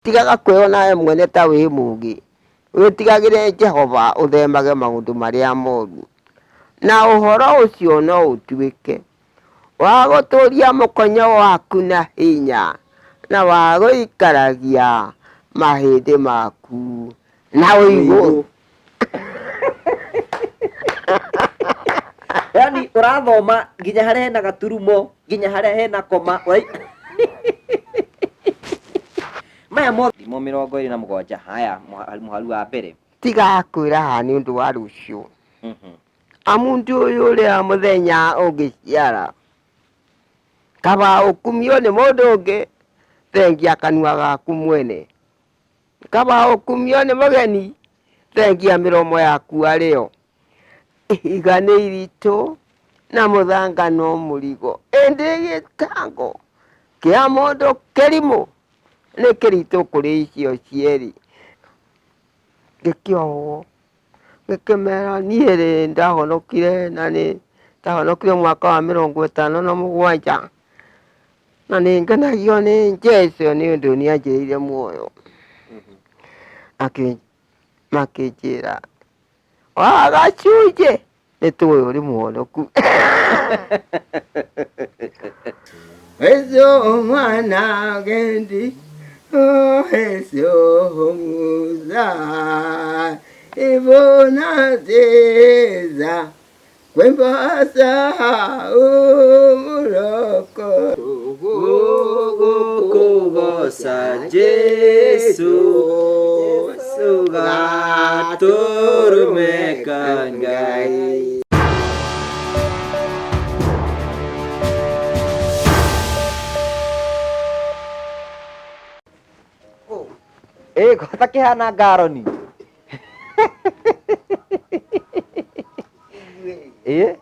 Tigaga kwĩona we mwene ta wĩ mũũgĩ, wĩtigagĩre Jehova ũthemage maũndũ marĩa moru, na ũhoro ũcio no ũtuĩke wa gũtũũria mũkonyo waku na hinya, na wa gũikaragia mahĩndĩ maku na ũigũ. Yani ũrathoma nginya harĩa hena gaturumo, nginya harĩa hena koma. Maya mothe Thimo 27, haya mũhari wa mbere. Tiga kwĩraha nĩ ũndũ wa rũciũ, amu ndũũĩ ũrĩa mũthenya ũngĩciara. Kaba ũkumio nĩ mũndũ ũngĩ, thengia kanua gaku mwene. Kaba ũkumio nĩ mũgeni, thengia mĩromo yaku arĩ yo. Ihiga nĩ iritũ na mũthanga no mũrigo, ĩndĩ gĩtango kĩa mũndũ kĩrimũ nĩ kĩritũ kũrĩ icio cierĩ. Ngĩkĩohwo, ngĩkĩmera niĩ-rĩ ndahonokire na nĩ ndahonokire mwaka wa 57 na nĩ ngenagio nĩ Jesũ nĩ ũndũ nĩ anjĩrĩire muoyo. Makĩnjĩra wagacunjĩ nĩ tũĩ ũrĩ mũhonoku. Yesu mwana gendi oh Yesu musa ibona nziza kwembasa umuroko Gukugoca Jesu Sugaturumeka Ngai. Ĩ ta kĩhana ngaroni. Ĩ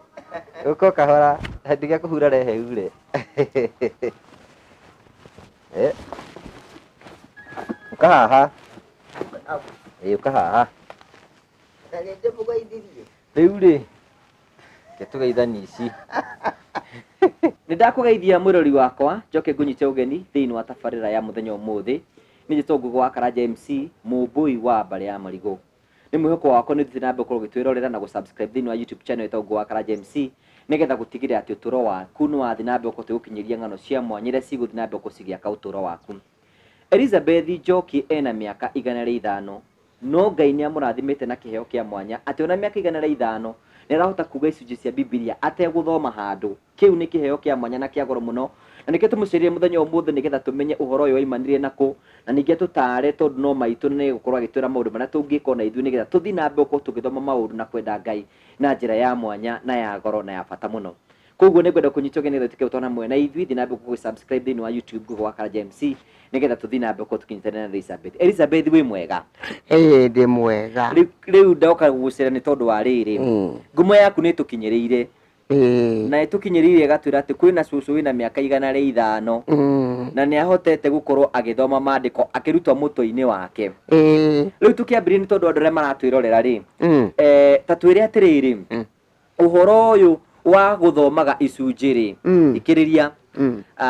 ũka o kahora ndige kũhura rehe ure. Ĩ ũka haha. Ĩ ũka haha. Rĩu rĩ, reke tũgeithanie ici. Nĩ ndakũgeithia mwĩrori wakwa, njoke ngũnyite ũgeni thĩinĩ wa tabarĩra ya mũthenya ũmũthĩ. Niĩ njĩtagwo Ngũgĩ wa Karanja MC, mũmbũi wa mbarĩ ya Marigũ. Nĩ mwĩhoko wakwa nĩ ũthiĩte na mbere gũkorwo ũgĩtwĩrorera na gũ-subscribe thĩinĩ wa YouTube channel ĩtagwo Ngũgĩ wa Karanja MC, nĩgetha gũtigĩrĩra atĩ ũtũro waku nĩ wathiĩ na mbere gũkorwo tũgĩgũkinyĩria ng'ano cia mwanya iria cigũthiĩ na mbere gũkorwo cigĩaka ũtũro waku. Elizabeth Njoki ena mĩaka 105, no Ngai nĩ amũrathimĩte na kĩheo kĩa mwanya atĩ ona mĩaka 105 nĩ arahota kuga icunjĩ cia Bibilia ategũthoma handũ. Kĩu nĩ kĩheo kĩa mwanya na kĩa goro mũno, na nĩkĩo tũmũcereire mũthenya wa ũmũthĩ nĩgetha tũmenye ũhoro ũyũ waimanire na kũ, na ningĩ atũtaare tondũ no maitũ na nĩegũkorwo agĩtwĩra maũndũ marĩa tũngĩka ona ithuĩ nĩgetha tũthiĩ na mbere gũkorwo tũgĩthoma maũndũ na kwenda Ngai na njĩra ya mwanya na ya goro na ya bata mũno. Koguo nĩngwenda kũnyita ũgeni nĩgetha ũtuĩke gũtwana hamwe na ithuĩ, thiĩ na mbere gũ subscribe thĩinĩ wa YouTube Google wa Karanja MC nĩgetha tũthiĩ na mbere gũkorwo tũkĩnyitanĩra na Elizabeth. Elizabeth wĩ mwega? Ĩĩ ndĩ mwega. Rĩu ndoka gũgũcera nĩ tondũ wa rĩrĩ, ngumo yaku nĩ ĩtũkinyĩrĩire na ĩtũkinyĩrĩire ĩgatwĩra atĩ kwĩna cũcũ wĩna mĩaka 105 na nĩ ahotete gũkorwo agĩthoma maandĩko akĩrutwo mũtwe-inĩ wake. Rĩu tũkĩambĩrĩria nĩ tondũ andũ arĩa maratwĩrorera rĩ, ta twĩre atĩrĩrĩ, ũhoro ũyũ wa gũthomaga icunjĩ rĩ, thikĩrĩria,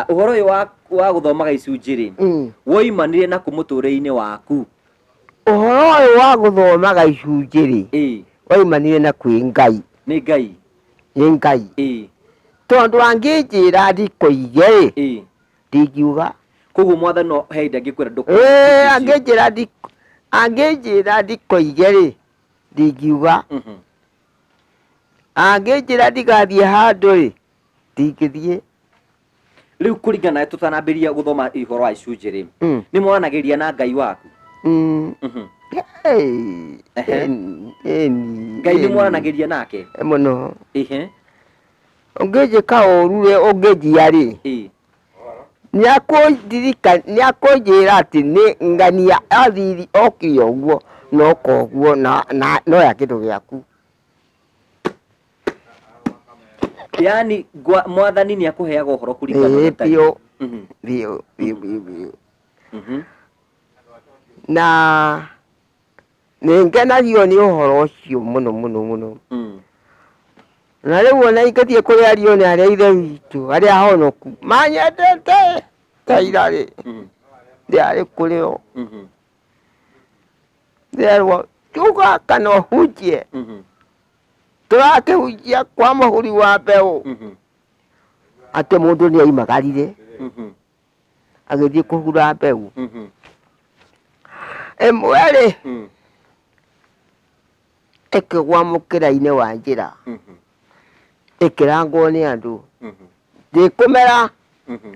ũhoro ũyũ wa gũthomaga icunjĩ rĩ, woimanire na kũ mũtũrĩre-inĩ waku? Ũhoro ũyũ wa gũthomaga icunjĩ rĩ, waumanire na kwĩ Ngai. Nĩ Ngai. Nĩ Ngai. Tondũ angĩnjĩra ndikoige rĩ, ndingiuga. Koguo mwathani no he hĩndĩ angĩkwĩra ndũkoige Ĩĩ, icunjĩ icio. Angĩnjĩra ndikoige rĩ, ndingiuga. Angĩnjĩra ndigathiĩ handũ rĩ, ndingĩthiĩ. Rĩu kũringana nawe tũtanambĩrĩria gũthoma ũhoro wa icunjĩ rĩ, nĩ mwaranagĩria na Ngai waku? Hey, ĩni, Ngai nĩ ĩni. mwaranagĩria nake? Mũno. Ũngĩnjĩka ũru rĩ, ũngĩnjia rĩ, nĩakũnjĩra atĩ nĩ ng'ania athiri okire ũguo na oka ũguo na noya kĩndũ gĩaku. Yaani mwathani nĩ akũheaga ũhoro kũringana na Ĩĩ, ũrĩa ũtariĩ. Biũ. Biũ, biũ, biũ, biũ. Na nĩ ngenagio nĩ ũhoro ũcio mũno mũno mũno. Na rĩu ona ingĩthiĩ kũrĩ ariũ na arĩa ithe witũ arĩa ahonoku manyendete ta ira rĩ. Ndĩrarĩ kũrĩ o. Ndĩrerwo tuga kana ũhunjie. Tũrakĩhunjia kwa mũhuri wa mbeũ atĩ mũndũ nĩ aimagarire agĩthiĩ kũhura mbeũ. Ĩmwe rĩ ĩkĩgwa mũkĩra-inĩ wa njĩra ĩkĩrangwo nĩ andũ ndĩkũmera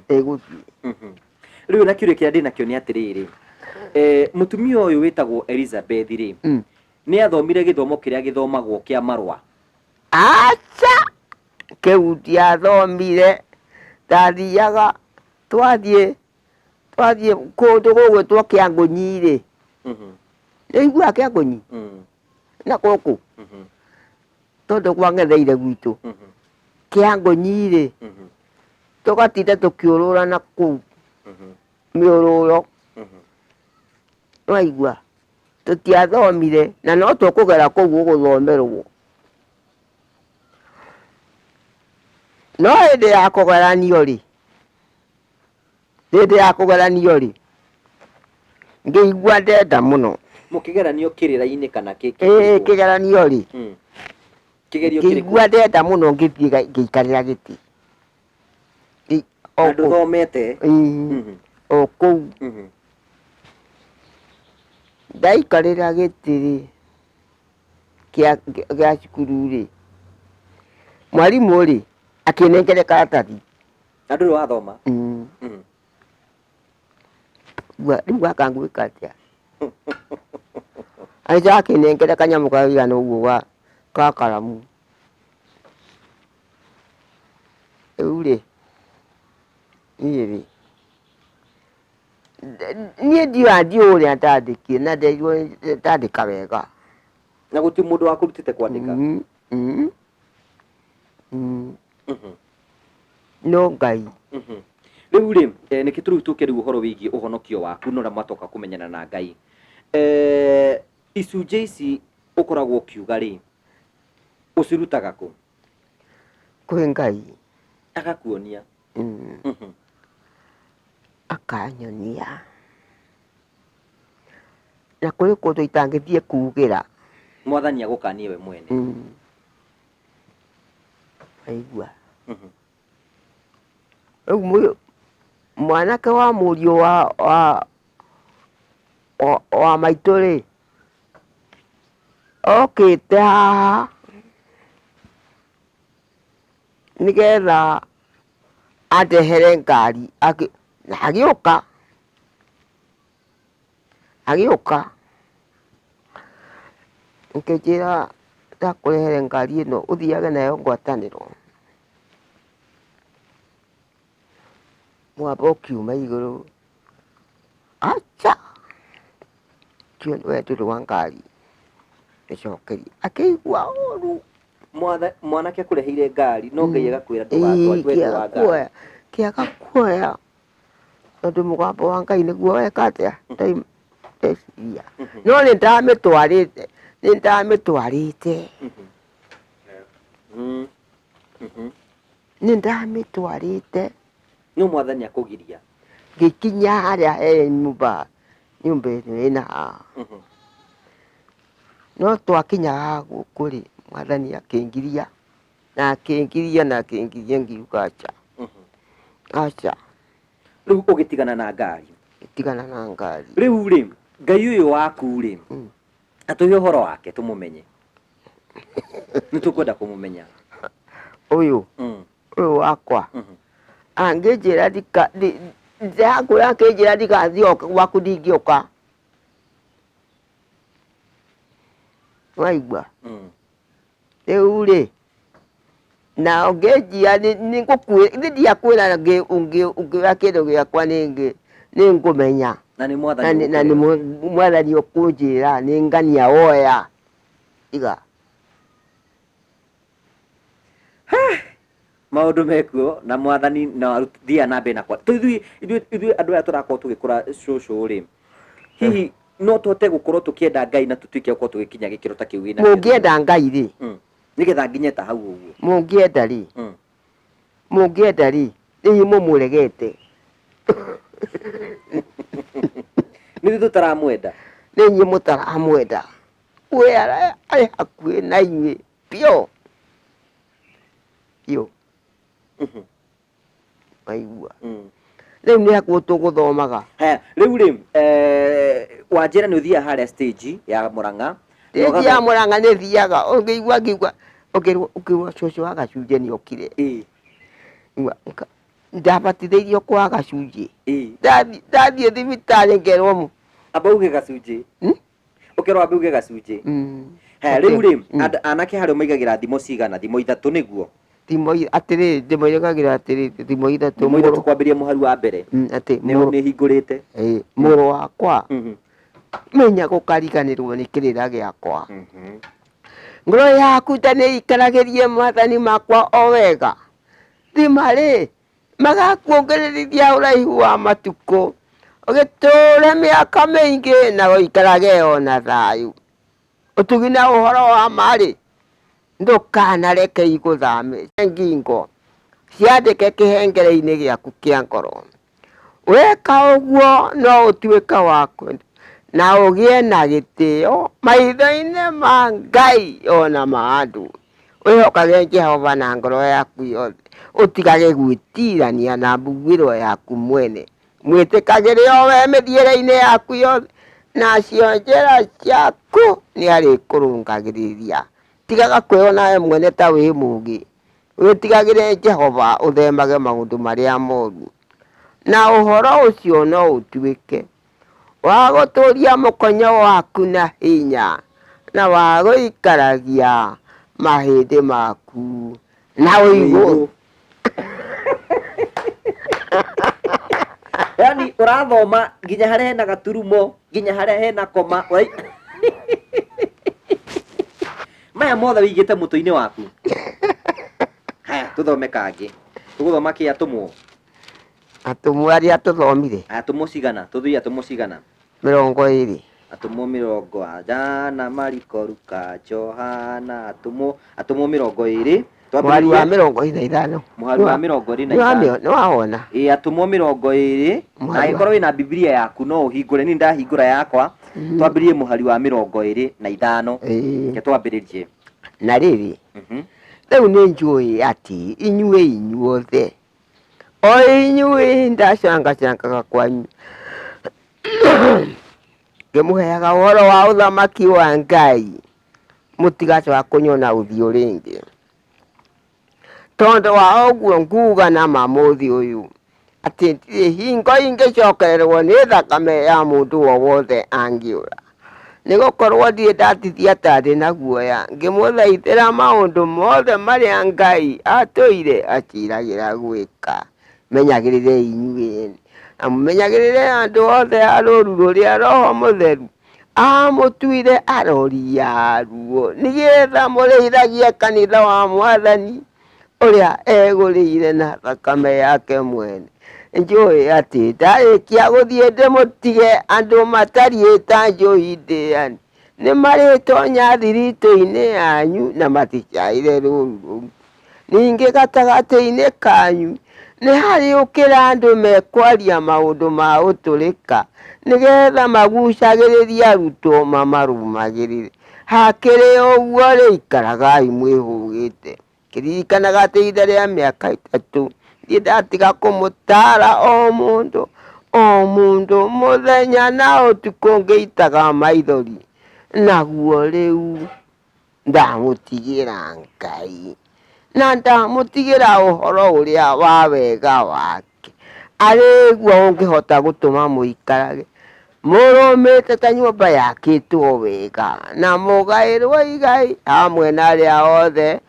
ĩgũthiĩ. Rĩu na kĩũria kĩrĩa ndĩnakĩo nĩ atĩrĩrĩ, mũtumia ũyũ wĩtagwo Elizabeth rĩ, nĩ athomire gĩthomo kĩrĩa gĩthomagwo kĩa marũa? Aca, kĩu ndiathomire, ndathiaga twathiĩ twathiĩ kũndũ gũgwĩtwo Kĩangũnyi-rĩ, nĩũiguaga Kĩangũnyi? Na gũkũ tondũ kwang'etheire gwitũ, Kĩangũnyi-rĩ, tũgatinda tũkĩũrũra na kũu mĩũrũro, nĩwaigua? Tũtiathomire na no tũkũgera kũu ũgũthomerwo. No hĩndĩ ya kũgeranio-rĩ, hĩndĩ ya kũgeranio rĩ, ngĩigua ndenda mũno. Mũkĩgeranio kĩrĩra-inĩ kana kĩ? Ĩĩ kĩgeranio rĩ, Kĩgerio kĩrĩkũ? Ngĩigua ndenda mũno ngĩthiĩ ngĩikarĩra gĩtĩ. Na ndũthomete? Ĩĩ, o kũu. Ndaikarĩra gĩtĩ rĩ, gĩa cukuru rĩ, mwarimũ rĩ, akĩnengera karatathi. Na ndũrĩ wathoma? Mm. Rĩu gaka ngwĩka atĩa? Agĩcoka akĩnengera kanyamũ kaigana ũguo ga ka karamu. Rĩu rĩ, niĩ rĩ, niĩ ndiũĩ ndiũĩ ũrĩa ndandĩkire na nderirwo ndandĩka wega. Na gũtirĩ mũndũ wakũrutĩte kwandĩka? Mm, mm, mm. No Ngai. Rĩu rĩ, nĩkĩ rĩu tũke rĩu ũhoro wĩgiĩ ũhonokio waku na ũrĩa mwatoka kũmenyana na Ngai. Icunjĩ ici ũkoragwo ũkiuga rĩ, ũcirutaga kũ? Kwĩ Ngai. Agakuonia. Akanyonia. Na kũrĩ kũndũ itangĩthiĩ kugĩra. Mwathani agũkanie we mwene. Waigua. Rĩu mwanake wa mũriũ wa maitũ rĩ, okĩte haha nĩgetha andehere ngari, na agĩũka, agĩũka akĩnjĩra ndakũrehere ngari ĩno ũthiage nayo ngwatanĩro. Mwamba ũkiuma igũrũ, aca, we ndũrĩ wa ngari, nĩcokeria. Akĩigua ũru. Mwanake akũreheire ngari no Ngai agakwĩra ndũgatware, we ndũrĩ wa ngari. Kĩaga kuoya tondũ mũgambo wa Ngai nĩguo weka atĩa, ndeciria. No nĩ ndamĩtwarĩte, nĩ ndamĩtwarĩte. Nĩ ndamĩtwarĩte. No mwathani akũgiria. Ngĩkinya harĩa he nyũmba, nyũmba ĩno ĩna haha. No twakinya haha gũkũ rĩ, mwathani akĩngiria, na akĩngiria na akĩngiria ngiuga aca, aca. Rĩu ũgĩtigana na ngari. Ngĩtigana na ngari. Rĩu rĩ, Ngai ũyũ waku rĩ, atũhe ũhoro wake tũmũmenye. Nĩ tũkwenda kũmũmenya. Ũyũ, ũyũ wakwa, angĩnjĩra ndika, ndakũra akĩnjĩra ndigathiĩ gwaku ndingĩũka. Waigua? Rĩu rĩ, na ũngĩnjia nĩ ngũkwĩra, niĩ ndiakwĩra ũngĩoya kĩndũ gĩakwa nĩ ngũmenya. Na nĩ mwathani Na nĩ mwathani ũkũnjĩra nĩ ngania woya. Tiga. Maũndũ mekuo na mwathani na thiaga na mbere na kwa ithuĩ ithuĩ andũ aya tũrakorwo tũgĩkũra cũcũ rĩ, hihi no tũhote gũkorwo tũkĩenda Ngai na tũtuĩke a gũkorwo tũgĩkinya gĩkĩro ta kĩu wĩnakĩo? Mũngĩenda Ngai rĩ, Nĩgetha nginye ta hau ũguo. Mũngĩenda rĩ, mũngĩenda rĩ, hihi mũmũregete? Nĩ ithuĩ tũtaramwenda. Nĩ inyuĩ mũtaramwenda. We arĩ hakuhĩ na inyuĩ biũ biũ. Waigua? Rĩu nĩ hakuo tũgũthomaga. Haya, rĩu rĩ, wanjĩra nĩ ũthiaga harĩa stage ya Mũrang'a. Na Stage ya Mũrang'a nĩ thiaga, ũngĩigua ngiuga, ũkĩrwo ũkĩrwo cũcũ wa gacunjĩ nĩ okire. Igua, Ndabatithĩirio kwa gacunjĩ. Ndathiĩ thibitarĩ ngerwo Amba uge gacunjĩ. Ũkerwo ambe uge gacunjĩ. Haya, rĩu rĩ, anake harĩa ũmaigagĩra thimo cigana? Thimo ithatũ nĩguo? Thimo atĩrĩrĩ, ndĩmoigagĩra atĩrĩrĩ, thimo ithatũ. Thimo ithatũ kwambĩrĩria mũhari wa mbere. Atĩ Nĩ hingũrĩte. Ĩĩ, mũrũ wakwa, menya gũkariganĩrwo nĩ kĩrĩra gĩakwa. Ngoro yaku ta nĩikaragĩrie maathani makwa o wega. Thima-rĩ, magakuongererithia ũraihu wa matukũ, ũgĩtũũre mĩaka mĩingĩ na ũikarage o na thayũ. Ũtugi na ũhoro wa ma-rĩ, ndũkanareke igũthame ngingo, ciandĩke kĩhengere-inĩ gĩaku kĩa ngoro. Weka ũguo no ũtuĩke wa kwendwo na ũgĩe na gĩtĩo maitho-inĩ ma Ngai o na ma andũ. Wĩhokage Jehova na ngoro yaku yothe, ũtigage gwĩtirania na mbuguĩro yaku mwene. Mwĩtĩkagĩre o we mĩthiĩre-inĩ yaku yothe, nacio njĩra ciaku nĩarĩkũrũngagĩrĩria. Tigaga kwĩona we mwene ta wĩ mũũgĩ, Wĩtigagĩre Jehova, ũthemage maũndũ marĩa moru, na ũhoro ũcio no ũtuĩke wa gũtũũria mũkonyo waku na hinya, na wa gũikaragia mahĩndĩ maku na ũigũ. Yaani ũrathoma nginya harĩa hena gaturumo, nginya harĩa hena koma. Maya mothe wĩigĩte mũtwe-inĩ waku. Haya, tũthome kangĩ. Tũgũthoma kĩ atũmwo? Atũmwo arĩa tũthomire. Atũmwo cigana? Tũthiĩ atũmwo cigana? 20. Atũmwo mĩrongo ĩnana, Mariko, Luka, Johana, atũmwo atũmwo 20. Mũhari wa 25. Mũhari wa 25. Nĩ wawona? Ĩĩ, atũmwo 20. Na angĩkorwo wĩna Bibilia yaku no ũhingũre, niĩ ndahingũra yakwa. Twambĩrĩrie mũhari wa 25. Reke twambĩrĩrie. Na rĩrĩ, rĩu nĩ njũĩ atĩ inyuĩ inyuothe, o inyuĩ ndacangacangaga kwanyu, ngĩmũheaga ũhoro wa ũthamaki wa Ngai, mũtigacoka kũnyona ũthiũ rĩngĩ. Tondũ wa ũguo nguga na ma mũthĩ ũyũ, atĩ ndirĩ hingo ingĩcokererwo nĩ thakame ya mũndũ o wothe angĩũra. Nĩ gũkorwo ndirĩ ndatithia ta ndĩ na guoya, ngĩmũthaithĩra maũndũ mothe marĩa Ngai atũire aciragĩra gwĩka. Menyagĩrĩrei inyuĩ ene, na mũmenyagĩrĩre andũ othe a rũũru rũrĩa Roho Mũtheru aamũtuire arori aruo, nĩgetha mũrĩithagie kanitha wa Mwathani ũrĩa egũrĩire na thakame yake mwene. Njũĩ atĩ ndarĩkia gũthiĩ ndĩmũtige andũ matariĩ ta njũi ndĩani, nĩmarĩtonya thiritũ-inĩ yanyu na maticaĩre rũũru rũu. Ningĩ gatagatĩ-inĩ kanyu nĩharĩũkĩra andũ mekwaria maũndũ ma ũtũrĩka, nĩgetha magucagĩrĩrie arutwo mamarũmagĩrĩre. Hakĩrĩ ũguo-rĩ, ikaragai mwĩhũgĩte, kĩririkanaga atĩ ihinda rĩa mĩaka 3 ndirĩ ndatiga kũmũtaara o mũndũ o mũndũ mũthenya na ũtukũ ngĩitaga maithori, naguo rĩu ndamũtigĩra Ngai, na ndamũtigĩra ũhoro ũrĩa wa wega wake, arĩ guo ũngĩhota gũtũma mũikarage mũrũmĩte ta nyũmba yakĩtwo wega, na mũgaĩrwo igai hamwe na arĩa othe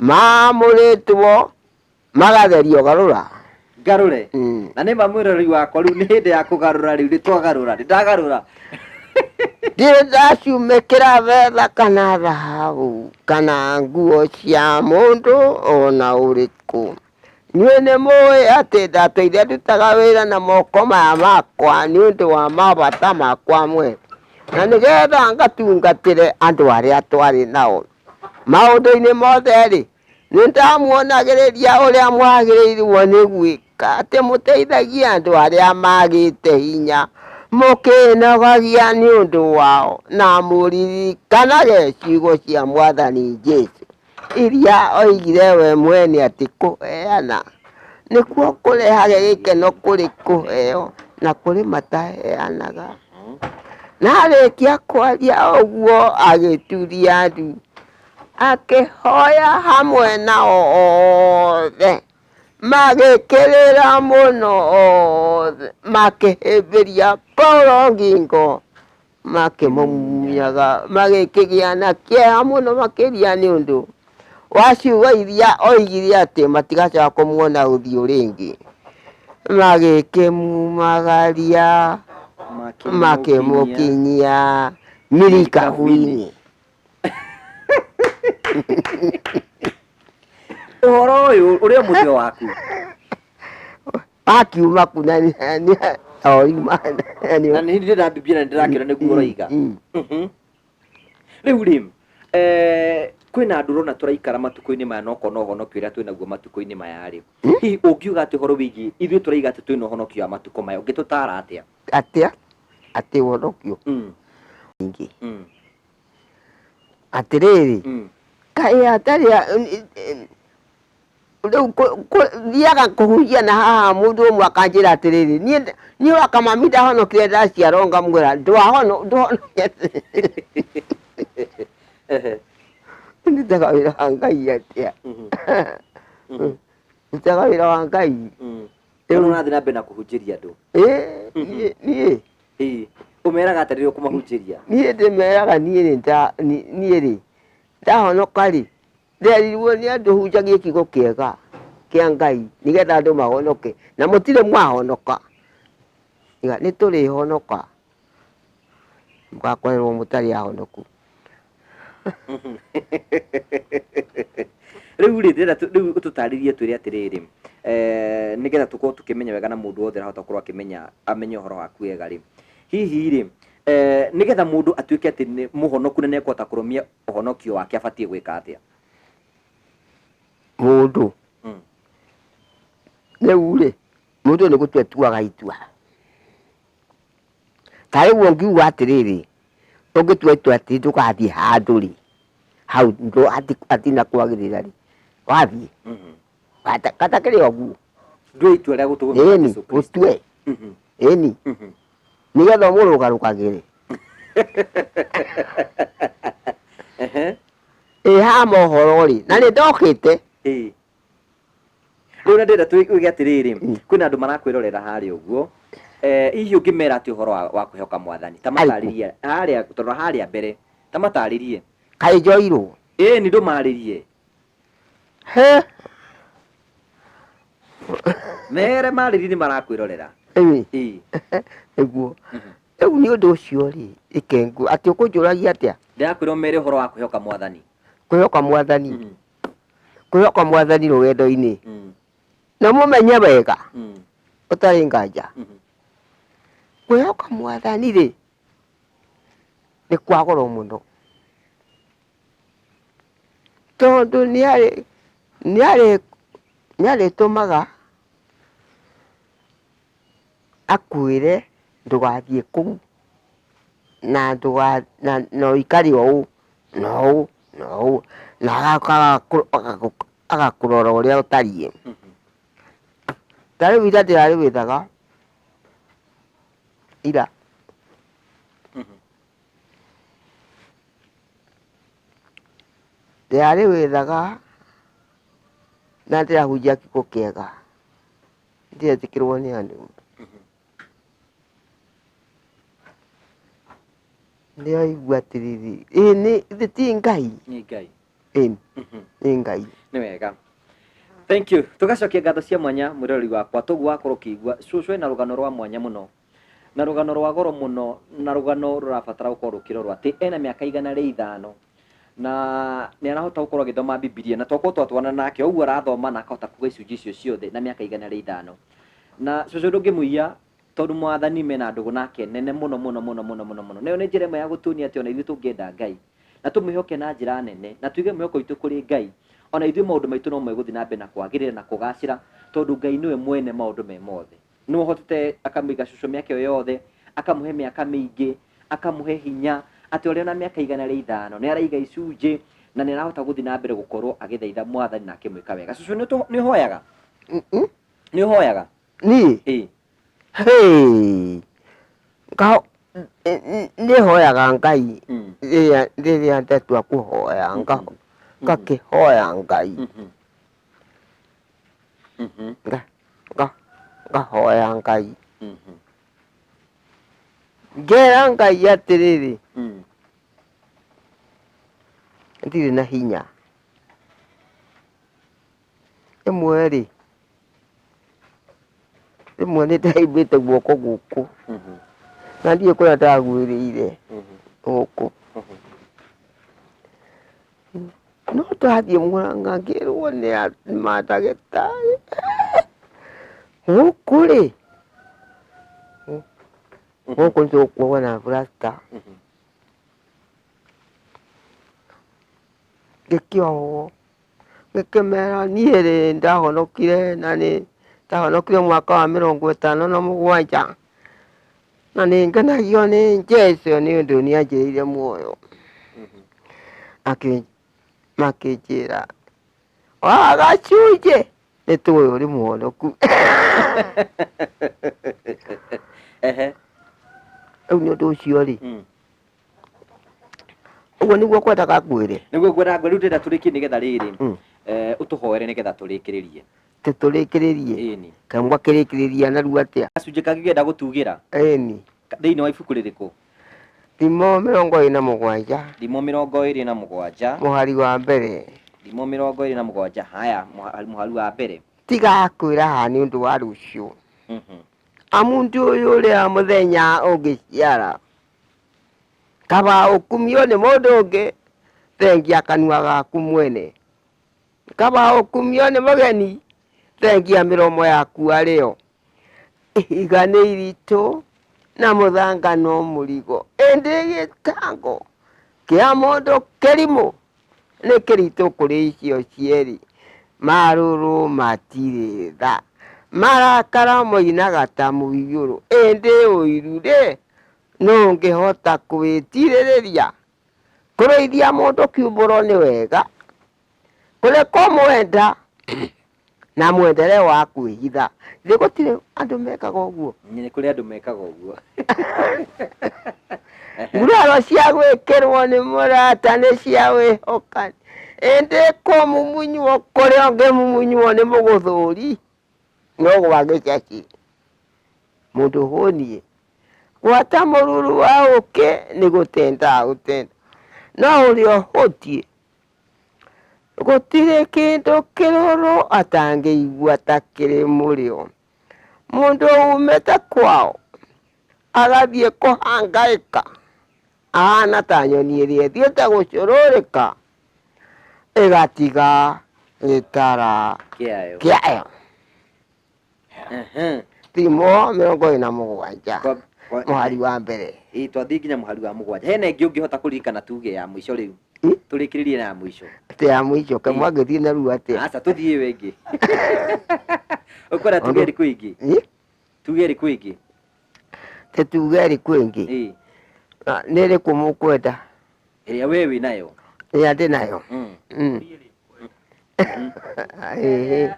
maamũrĩtwo magatherio. Garũra. Ngarũre. Na nĩ ma mwĩroreri wakwa, rĩu nĩ hĩndĩ ya kũgarũra, rĩu nĩ twagarũra, nĩ ndagarũra. Ndirĩ ndacumĩkĩra betha kana thahabu kana nguo cia mũndũ o na ũrĩkũ. Inyuĩ nĩ mũĩ atĩ ndatũire ndutaga wĩra na moko maya makwa nĩ ũndũ wa mabata makwa mwene, na nĩgetha ngatungatĩre andũ arĩa twarĩ nao. Maũndũ-inĩ mothe-rĩ, Nĩ ndamuonagĩrĩria ũrĩa mwagĩrĩirwo nĩ gwĩka, atĩ mũteithagie andũ arĩa maagĩte hinya, Mũkĩĩnogagia nĩ ũndũ wao, na mũririkanage ciugo cia Mwathani Jesũ, iria oigire we mwene atĩ kũheana nĩkuo kũrehage gĩkeno kũrĩ kũheo na kũrĩ mataheanaga. Na arĩkia kwaria ũguo agĩturia ndu, akĩhoya hamwe nao othe. Magĩkĩrĩra mũno othe, makĩhĩmbĩria Paulo ngingo, makĩmũmunyaga, magĩkĩgĩa na kĩeha mũno makĩria nĩ ũndũ wa ciugo iria oigire atĩ matigacoka kũmuona ũthiũ rĩngĩ. Magĩkĩmumagaria, makĩmũkinyia mirikabu-inĩ. Ũhoro ũyũ ũrĩ o mũtwe waku. Akiuma kuna oima. Na nĩ ndĩrambibia na ndĩrakĩona nĩguo ũroiga. Rĩu rĩ, kwĩna andũ ũrona tũraikara matukũ-inĩ maya na ũkona ũhonokio ũrĩa twĩnaguo matukũ-inĩ maya rĩ, hihi ũngiuga atĩ ũhoro wĩgiĩ ithuĩ tũraiga atĩ twĩna ũhonokio wa matukũ maya, ũngĩtũtara atĩa? Atĩa? Atĩ ũhonokio? Ingĩ. Atĩrĩrĩ, kaĩ hatarĩ rĩu thiaga kũhunjia na haha mũndũ ũmwe akanjĩra atĩrĩrĩ, niĩ wa kamami ndahonokire ndaciarwo ngamwĩra ndwahono ndũhonokete. Ndutaga wĩra wa Ngai atĩa? Ndutaga wĩra wa Ngai. Rĩu ũrathiĩ na mbere na kũhunjĩria andũ? Ĩĩ, niĩ. Ĩĩ, ũmeraga atĩa rĩrĩa ũkũmahunjĩria? Niĩ ndĩmeraga niĩ rĩ, niĩ rĩ, ndahonoka rĩ, nderirwo nĩ andũ hunjagie kiugo kĩega kĩa Ngai nĩgetha andũ mahonoke, na mũtirĩ mwahonoka. Nĩ tũrĩhonoka, mũgakorerwo mũtarĩ ahonoku. Rĩu rĩ, ndĩrenda rĩu ũtũtarĩrie twĩre atĩrĩrĩ, nĩgetha tũkorwo tũkĩmenya wega na mũndũ wothe arahota gũkorwo akĩmenya amenye ũhoro waku wega rĩ, hihi rĩ, nĩgetha mũndũ atuĩke atĩ nĩ mũhonoku na nĩekũhota kũrũmia ũhonokio wake abatiĩ gwĩka atĩa? Mũndũ rĩu rĩ, mũndũ nĩ gũtua atuaga itua. Ta rĩu ũngiuga atĩrĩrĩ, ũngĩtua itua atĩ ndũgathiĩ handũ rĩ, hau hatina kwagĩrĩra rĩ, wathiĩ katakĩrĩ o ũguo. Ndue itua rĩa gũtũgũmĩra Ĩni, Jesũ Kristo. ũtue. Ĩni, nĩgetha ũmũrũgarũgagĩre. Ĩ haha mohoro rĩ, na nĩ ndokĩte. Ĩĩ. Rĩu na ndĩrenda tuge atĩrĩrĩ, kwĩna andũ marakwĩrorera harĩa ũguo, hihi ũngĩmera atĩ ũhoro wa kwĩhoka mwathani, ta matarĩrie harĩa, tondũ harĩa mbere, ta matarĩrie. Kaĩ njoirwo? Ĩĩ nĩ ndũmarĩrie. He. Mere marĩrie nĩ marakwĩrorera. Ĩĩ. Ĩĩ. Nĩguo. Rĩu nĩ ũndũ ũcio rĩ, ĩkengu, atĩ ũkũnjũragia atĩa? Ndĩrakwĩra ũmere ũhoro wa kwĩhoka mwathani. Kwĩhoka mwathani. Kwĩhoka mwathani rũgendo-inĩ. Na mũmenye wega, ũtarĩ nganja. Kwĩhoka mwathani rĩ, nĩ kwa goro mũno. Tondũ nĩarĩtũmaga akwĩre ndũgathiĩ kũu, na ũikare ũũ na ũũ na ũũ, na agakũrora ũrĩa ũtariĩ. Ta rĩu ira ndĩrarĩ wĩthaga, ira. Ndĩrarĩ wĩthaga na ndĩrahunjia kiugo kĩega, ndiretĩkĩrwo nĩ andũ. Ndĩraigua atĩrĩrĩ, ĩ nĩ ithe ti Ngai? Nĩ Ngai. Ĩni, nĩ Ngai. Nĩ wega. Thank you. Tũgacokia ngatho cia mwanya mwĩroreri wakwa toguo wakorwo ũkĩigua cũcũ ena rũgano rwa mwanya mũno na rũgano rwa goro mũno na rũgano rũrabatara gũkorwo rũkĩrorwo atĩ ena mĩaka 105 na nĩ arahota gũkorwo agĩthoma Bibilia na tokorwo twatwarana nake ũguo arathoma na akahota kuga icunjĩ icio ciothe na mĩaka 105 na cũcũ ndũngĩmũiya tondũ mwathani mena ndũgũ nake nene mũno mũno mũno mũno mũno mũno. Nayo nĩ njĩra ĩmwe ya gũtuonia atĩ ona ithuĩ tũngĩenda Ngai na tũmwĩhoke na njĩra nene na tũige mwĩhoko witũ kũrĩ Ngai, ona ithuĩ maũndũ maitũ no megũthiĩ na mbere na kwagĩrĩra na kũgacĩra tondũ Ngai nĩwe mwene maũndũ me mothe. Nĩwe ũhotete akamũiga cũcũ mĩaka ĩyo yothe Akamũhe mĩaka mĩingĩ, akamũhe hinya atĩ ũrĩa na mĩaka 105 nĩ araiga icunjĩ na nĩ arahota gũthiĩ na mbere gũkorwo agĩthaitha Mwathani na akĩmwĩka wega. Cũcũ, nĩ ũhoyaga? Nĩ ũhoyaga? Niĩ? Ĩĩ. Hey! Nĩ hoyaga Ngai rĩrĩa ndatua kũhoya, ngakĩhoya Ngai. Ngahoya Ngai. Ngera Ngai atĩrĩrĩ, ndirĩ na hinya. Rĩmwe rĩ, rĩmwe nĩ ndaimbĩte guoko gũkũ na ndiũĩ kũrĩa ndagwĩrĩire gũkũ. No twathiĩ Mũrang'a ngĩrwo nĩ mandagĩtarĩ, gũkũ rĩ, gũkũ nĩ tũgũkuoha na plaster. Ngĩkĩohwo. Ngĩkĩmera niĩ rĩ ndahonokire na nĩ ndahonokire mwaka wa 57 na nĩ ngenagio nĩ Jesũ nĩ ũndũ nĩ anjĩrĩire muoyo. Makĩnjĩra wa gacunjĩ nĩ tũĩ ũrĩ mũhonoku. Rĩu nĩ ũndũ ũcio rĩ, Ũguo nĩguo kwendaga ngwĩre. Nĩguo ngwendaga ngwĩre, rĩu ndĩrenda tũrĩkie nĩgetha rĩrĩ, ũtũhoere nĩgetha tũrĩkĩrĩrie. Tũrĩkĩrĩrie? Ĩni. Kaĩ mwakĩrĩkĩrĩria narua atĩa? Gacunjĩ kangĩ ngĩenda gũtugĩra. Ĩni. Thĩinĩ wa ibuku rĩrĩkũ? Thimo 27. Thimo 27. Mũhari wa mbere. Thimo 27. Haya, mũhari wa mbere. Tiga kwĩraha nĩ ũndũ wa rũciũ. Amu ndũĩ ũrĩa mũthenya ũngĩciara. Kaba ũkumio nĩ mũndũ ũngĩ, thengia kanua gaku mwene. Kaba ũkumio nĩ mũgeni, thengia mĩromo yaku arĩo. Ihiga nĩ iritũ na mũthanga no mũrigo, ĩndĩ gĩtango kĩa mũndũ kĩrimũ nĩ kĩritũ kũrĩ icio cierĩ. Marũrũ matirĩ tha, marakara moinaga ta mũiyũro, ĩndĩ ũiru-rĩ, Nũ ũngĩhota kwĩtirĩrĩria? Kũrũithia mũndũ kiumbũro nĩ wega, kũrĩ kũmwenda na mwendere wa kwĩhitha. Githĩ gũtirĩ andũ mekaga ũguo? Nĩ kũrĩ andũ mekaga ũguo. Nguraro cia gwĩkĩrwo nĩ mũrata nĩ cia wĩhokani, ĩndĩ kũmumunywo kũrĩa ũngĩmumunywo nĩ mũgũthũri no gwa gĩcacĩ. Mũndũ ũhũniĩ Gwata mũruru wa ũkĩ nĩ gũtenda gũtenda, no ũrĩa ũhũtiĩ gũtirĩ kĩndũ kĩrũrũ atangĩigua ta kĩrĩ mũrĩo. Mũndũ umĩte kwao agathiĩ kũhangaĩka ahana ta nyoni ĩrĩa ĩthiĩte gũcũrũrĩka ĩgatiga gĩtara Kĩayo. kĩayo. Thimo 27 mũhari wa mbere. Ĩĩ, twathiĩ nginya mũhari wa 7. Hena ĩngĩ ũngĩhota kũririkana tuge ya mũico rĩu? Tũrĩkĩrĩrie na ya mũico. Atĩ ya mũico, kaĩ mwangĩthiĩ narua atĩa? Aca, tũthiĩ ĩyo ĩngĩ. Ũkwenda tuge ĩrĩkũ ĩngĩ? Ĩ? Tuge ĩrĩkũ ĩngĩ? Tĩ tuge ĩrĩkũ ĩngĩ? Ĩĩ. Nĩ ĩrĩkũ mũkwenda? Ĩrĩa we wĩ nayo. Ĩrĩa ndĩ nayo? Ĩĩ.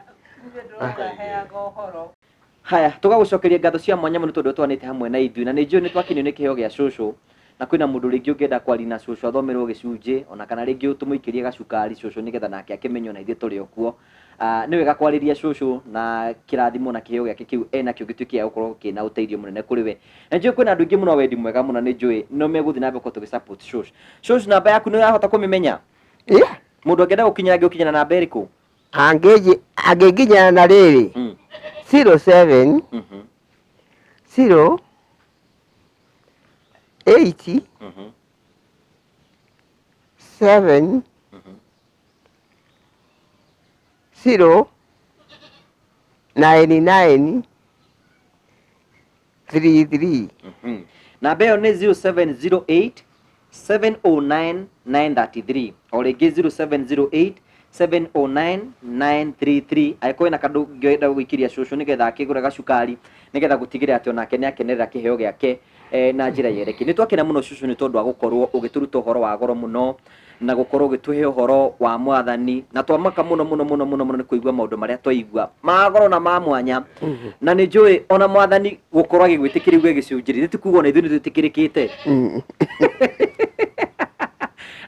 Haya, tũgagũcokeria ngatho cia mwanya mũno tondũ twanĩte hamwe na ithuĩ, na nĩ njũĩ nĩ twakenio nĩ kĩheo gĩa cũcũ, na kwĩna mũndũ rĩngĩ ũngĩenda kwaria na cũcũ athomerwo gĩcunjĩ, ona kana rĩngĩ tũmũikĩrie gacukari cũcũ nĩgetha nake akĩmenye ona ithuĩ tũrĩ o kuo. Nĩ wega kwarĩria cũcũ na kĩrathimo na kĩheo gĩake kĩu enakĩo gĩtuĩke gĩa gũkorwo kĩna ũteithio mũnene kũrĩ we. Na njũĩ kwĩna andũ aingĩ mũno a wendi mwega mũno, nĩ njũĩ no megũthiĩ na mbere gũkorwo tũgĩ support cũcũ. Cũcũ, namba yaku nĩ ũrahota kũmĩmenya? Ĩ? Mũndũ angĩenda gũkinyĩra angĩgũkinyĩra na namba ĩrĩkũ? Angĩnginyĩra na rĩrĩ, 07 0 8 7 0 9 9 3 3. Namba ĩyo nĩ 0708 709 933, o rĩngĩ 0708 709 933. Angĩkorwo wĩna kandũ ũngĩenda gũikĩria cũcũ nĩgetha akĩgũre gacukari nĩgetha gũtigĩrĩra atĩ onake nĩ akenerera kĩheo gĩake. Na njĩra yereki nĩ twakena mũno cũcũ nĩ tondũ wa gũkorwo ũgĩtũruta ũhoro wa goro mũno na gũkorwo ũgĩtũhe ũhoro wa mwathani, na twamaka mũno mũno mũno mũno mũno nĩ kũigua maũndũ marĩa twaigua ma goro na ma mwanya. Na nĩ njũĩ ona mwathani gũkorwo agĩgwĩtĩkĩria uge gĩcunjĩ rĩ, ti kuga ona ithuĩ nĩ twĩtĩkĩrĩkĩte.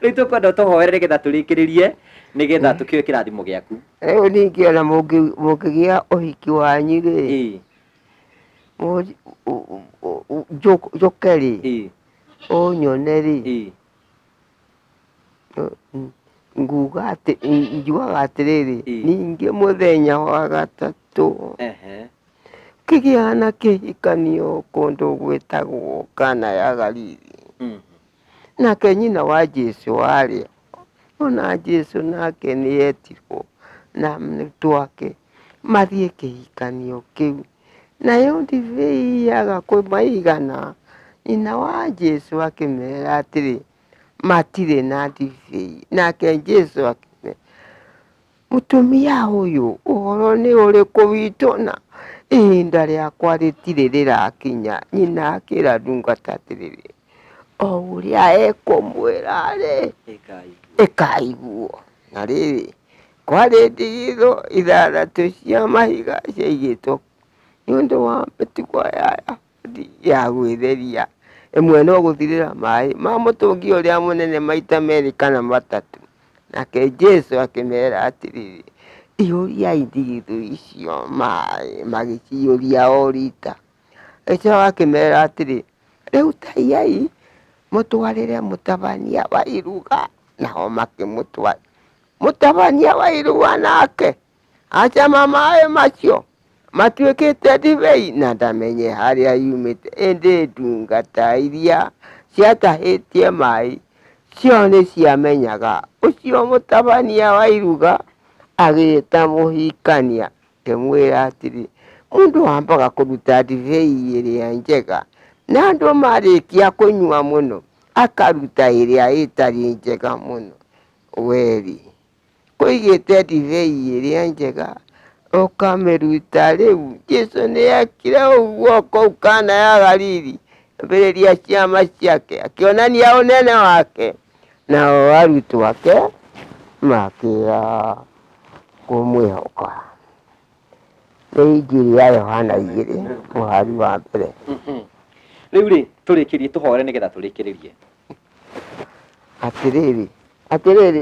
Rĩu tũkwenda ũtũhoere nĩgetha tũrĩkĩrĩrie, nĩgetha tũkĩoe kĩrathimo gĩaku. Rĩu ningĩ ona mũngĩgĩa ũhiki wanyu rĩ, njũke rĩ, ũnyone rĩ, nguga atĩ njugaga atĩrĩrĩ, ningĩ mũthenya wa gatatũ kĩgĩa na kĩhikanio kũndũ gwĩtagwo Kana ya Galili. Nake nyina wa Jesu arĩ ho, ona Jesu nake nĩetirwo na arutwo ake mathiĩ kĩhikanio kĩu. Nayo ndibei yaga kũmaigana, nyina wa Jesu akĩmera atĩrĩ, matirĩ na ndibei. Nake Jesu akĩmera, mũtumia ũyũ, ũhoro nĩ ũrĩkũ witũ na ihinda rĩakwa rĩtirĩ rĩrakinya? Nyina akĩra ndungata atĩrĩrĩ, o ũrĩa ekũmwĩra-rĩ, ĩkaiguo. Na rĩrĩ, kwarĩ ndigithũ 6 cia mahiga ciaigĩtwo nĩ ũndũ wa mĩtugo ya Ayahudi ya gwĩtheria, ĩmwe no gũthirĩra maĩ ma mũtũngi ũrĩa mũnene maita 2 kana 3. Nake Jesu akĩmera atĩrĩrĩ, ihũriai ndigithũ icio maĩ. Magĩciyũria o rita. Agĩcoka akĩmera atĩrĩ, rĩu tahiai mũtwarĩre mũtabania wa iruga. Nao makĩmũtwara mũtabania wa iruga, nake acama maĩ macio matuĩkĩte ndibei, na ndamenye harĩa yumĩte. Ĩndĩ ndungata iria ciatahĩtie maĩ cio nĩciamenyaga. Ũcio mũtabania wa iruga agĩĩta mũhikania, akĩmwĩra atĩrĩ, mũndũ ambaga kũruta ndibei ĩrĩa njega, na andũ marĩkia kũnyua mũno akaruta ĩrĩa ĩtarĩ njega mũno. Weri kũigĩte ndibei ĩrĩa njega ũkamĩruta rĩu. Jesu nĩekire ũguo kũu Kana ya Galili, ambĩrĩria ciama ciake, akĩonania ũnene wake, nao arutwo ake makĩaga kũmwĩhoka. Nĩ Injiri ya Yohana 2 mũhari wa 1. Rĩu rĩ, tũrĩkĩrie, tũhoere nĩgetha tũrĩkĩrĩrie. Atĩrĩrĩ, atĩrĩrĩ,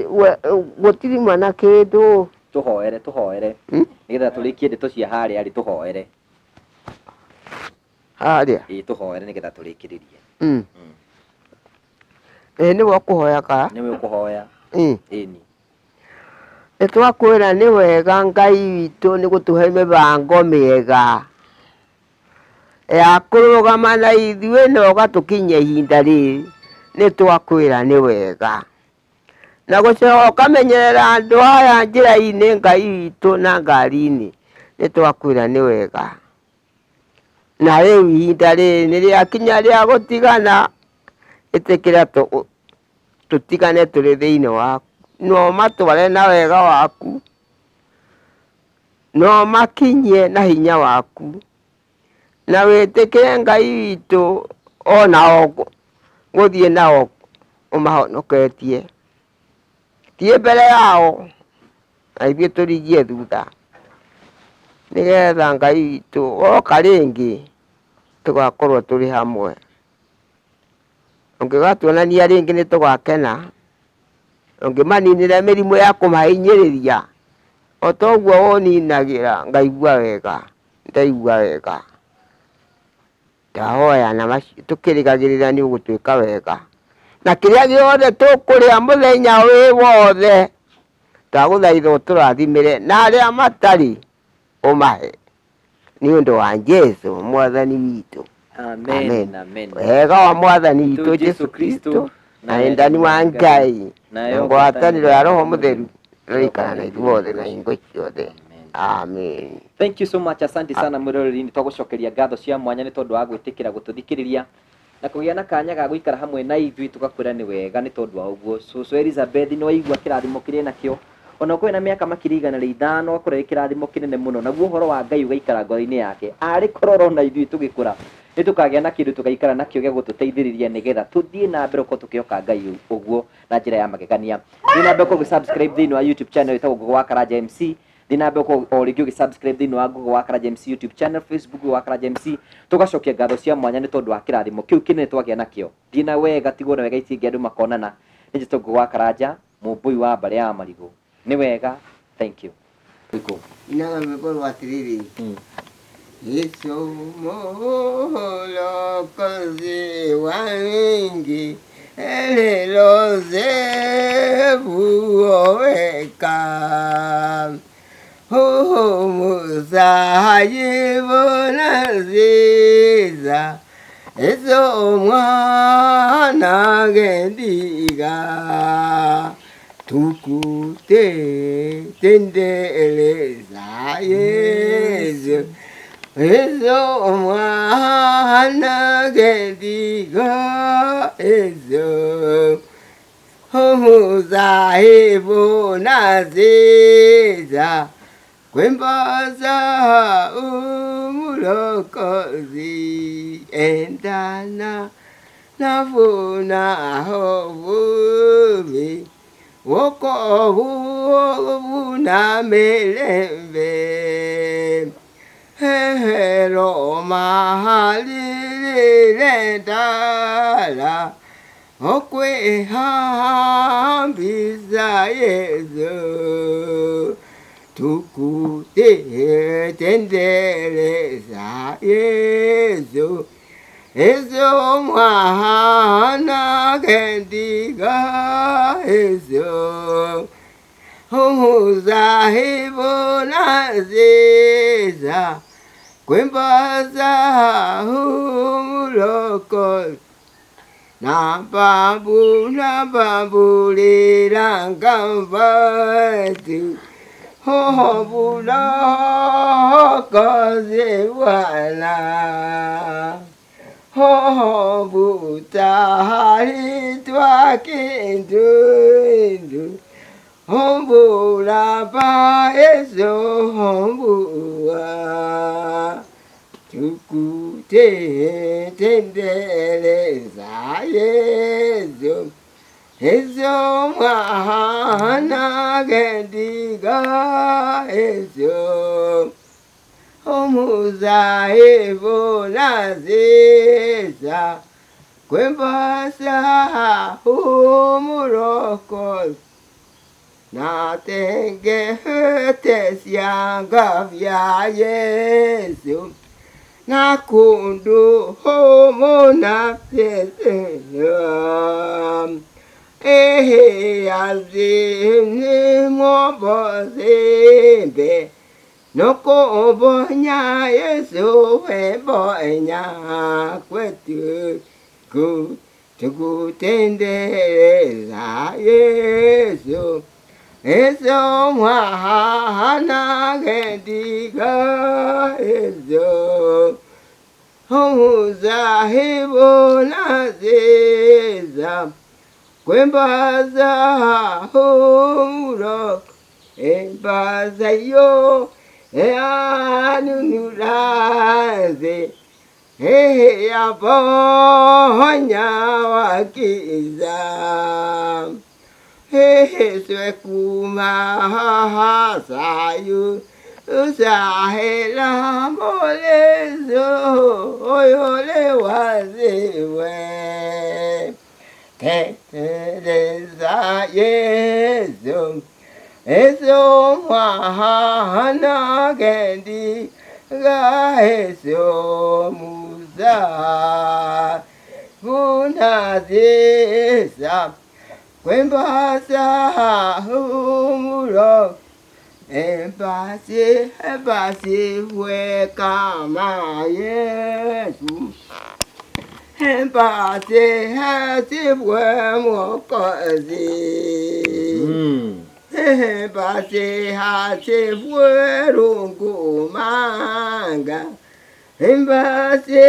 gũtirĩ mana kĩndũ. Tũhoere, tũhoere nĩgetha tũrĩkie ndeto cia harĩa rĩ, tũhoere. Harĩa? Ĩĩ, tũhoere nĩgetha tũrĩkĩrĩrie. Ĩĩ, nĩwe ũkũhoya ka? Nĩwe ũkũhoya. Ĩni. Nĩ twakwĩra nĩ wega Ngai witũ nĩ gũtũhe mĩbango mĩega ya kũrũgama na ithuĩ na ũgatũkinyia ihinda rĩrĩ. Nĩ twakwĩra nĩ wega. Na gũcoka ũkamenyerera andũ aya njĩra-inĩ Ngai witũ na ngari-inĩ. Nĩ twakwĩra nĩ wega. Na rĩu ihinda rĩrĩ nĩ rĩakinya rĩa gũtigana, ĩtĩkĩra tũtigane tũrĩ thĩinĩ waku. No matware na wega waku, no makinyie na hinya waku. Na wĩtĩkĩre Ngai witũ onao gũthiĩ nao ũmahonoketie. Thiĩ mbere yao na ithuĩ tũrigie thutha, nĩgetha Ngai witũ woka rĩngĩ tũgakorwo tũrĩ hamwe. Ũngĩgatuonania rĩngĩ nĩ tũgakena, ũngĩmaninĩra mĩrimũ ya kũmahinyĩrĩria, o ta ũguo ũninagĩra, ngaigua wega, ndaigua wega. Ndahoya na macio tũkĩrĩgagĩrĩra nĩ ũgũtwĩka wega. Na kĩrĩa gĩothe tũkũrĩa mũthenya wĩ wothe, ndagũthaitha ũtũrathimĩre, na arĩa matarĩ ũmahe. Nĩ ũndũ wa Jesu mwathani witũ. Amen. Amen. Amen. Wega wa mwathani witũ Jesu Kristo na wendani wa Ngai na ngwatanĩro ya Roho Mũtheru ĩroikara na ithuothe na hingo ciothe. Amen. Thank you so much. Asante sana mwĩroreri, nĩ twagũcokeria ngatho cia mwanya nĩ tondũ wa gwĩtĩkĩra gũtũthikĩrĩria na kũgĩa na kanya ga gũikara hamwe na ithuĩ, tũgakwĩra nĩ wega nĩ tondũ wa ũguo. Cũcũ Elizabeth, nĩ waigua kĩrathimo kĩrĩa nakĩo, ona ũkorwo na mĩaka makiri 105, akorwo ĩ kĩrathimo kĩnene mũno, naguo ũhoro wa Ngai ũgaikara ngoro-inĩ yake. Arĩ korwo na ithuĩ tũgĩkũra. Nĩ tũkagĩa na kĩndũ tũgaikara nakĩo gĩa gũtũteithĩrĩria nĩgetha tũthiĩ na mbere gũkorwo tũkĩhoka Ngai ũguo na njĩra ya magegania. Thiĩ na mbere gũkorwo ũgĩ-subscribe thĩinĩ wa YouTube channel ĩtagwo Ngũgĩ wa Karanja MC. Thiĩ na mbere gũkorwo o rĩngĩ ũgĩ-subscribe thĩinĩ wa Ngũgĩ wa Karanja MC YouTube channel, Facebook Ngũgĩ wa Karanja MC. Tũgacokia ngatho cia mwanya nĩ tondũ wa kĩrathimo kĩu kĩnene twagĩa nakĩo. Thiĩ na wega, tigwo na wega itingĩ andũ makonana. Nĩ njĩtwo Ngũgĩ wa Karanja, mũmbũi wa mbarĩ ya marigũ. Nĩ wega, thank you. Rwĩmbo. Inaga rwĩmbo rwa atĩrĩrĩ Yesu Mwokozi wangi elilozevu oweka Umusayibonaziza Yesu mwana gendiga tukute tendeleza Yesu Yesu mwana gendiga Yesu Umuzayibonaziza kwembaza umulokozi endana nafuna hobubi wokovu na milembe hero mahalilendala okwehambisa Yesu tukutendeleza Yesu Yesu mwana gendiga Yesu umuzahibonaziza kwembaza umulokozi nabambu nabambulilangambati hobulokozi bwana hobutahalitwa kindu hombulaba Yesu hombua tukutendeleza Yesu Yesu mwana gendiga Yesu umuzayibonaziza kwembasa umulokozi natengetesyanga vya Yesu nakundu homona pyesera ehe azini mobozimbe nokobonya Yesu webonya kwetu tukutendeleza Yesu Yesu mwana gendiga Yesu umuzahibonaziza kwembaza humuroko embaza yo anunulaze yaponya wakiza Yesu kumahasayu usahela molezo oyole waziwe teteleza Yesu Yesu mwana gendi ga Yesu muza bunazisa kwembasa umulo embasi embasi wekama Yesu embasi embasi wemokozi embasi hasi werungumanga embasi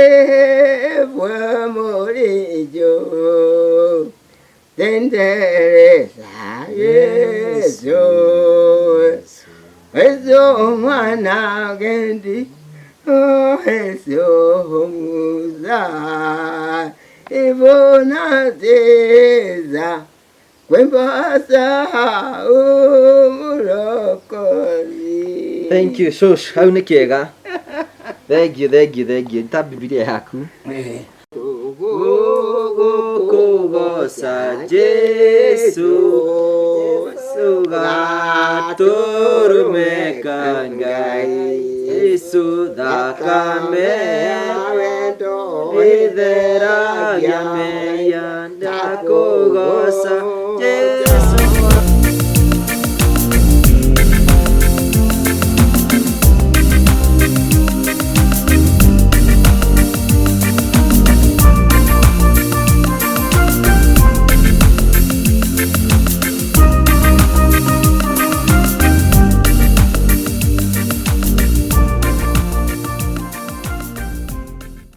wemorijo tendeleza Yesu Yesu mwana gendi Ohesyomuza ibona nziza kwembasa umurokozi. Thank you shush, hau nĩ kĩega. Thank you, thank you, thank you. Ta Bibilia yaku. Gũkũgoca Jesu, Jesu gatũrũme ka Ngai, Jesu thakame ĩtheragia mehia, ndakũgoca.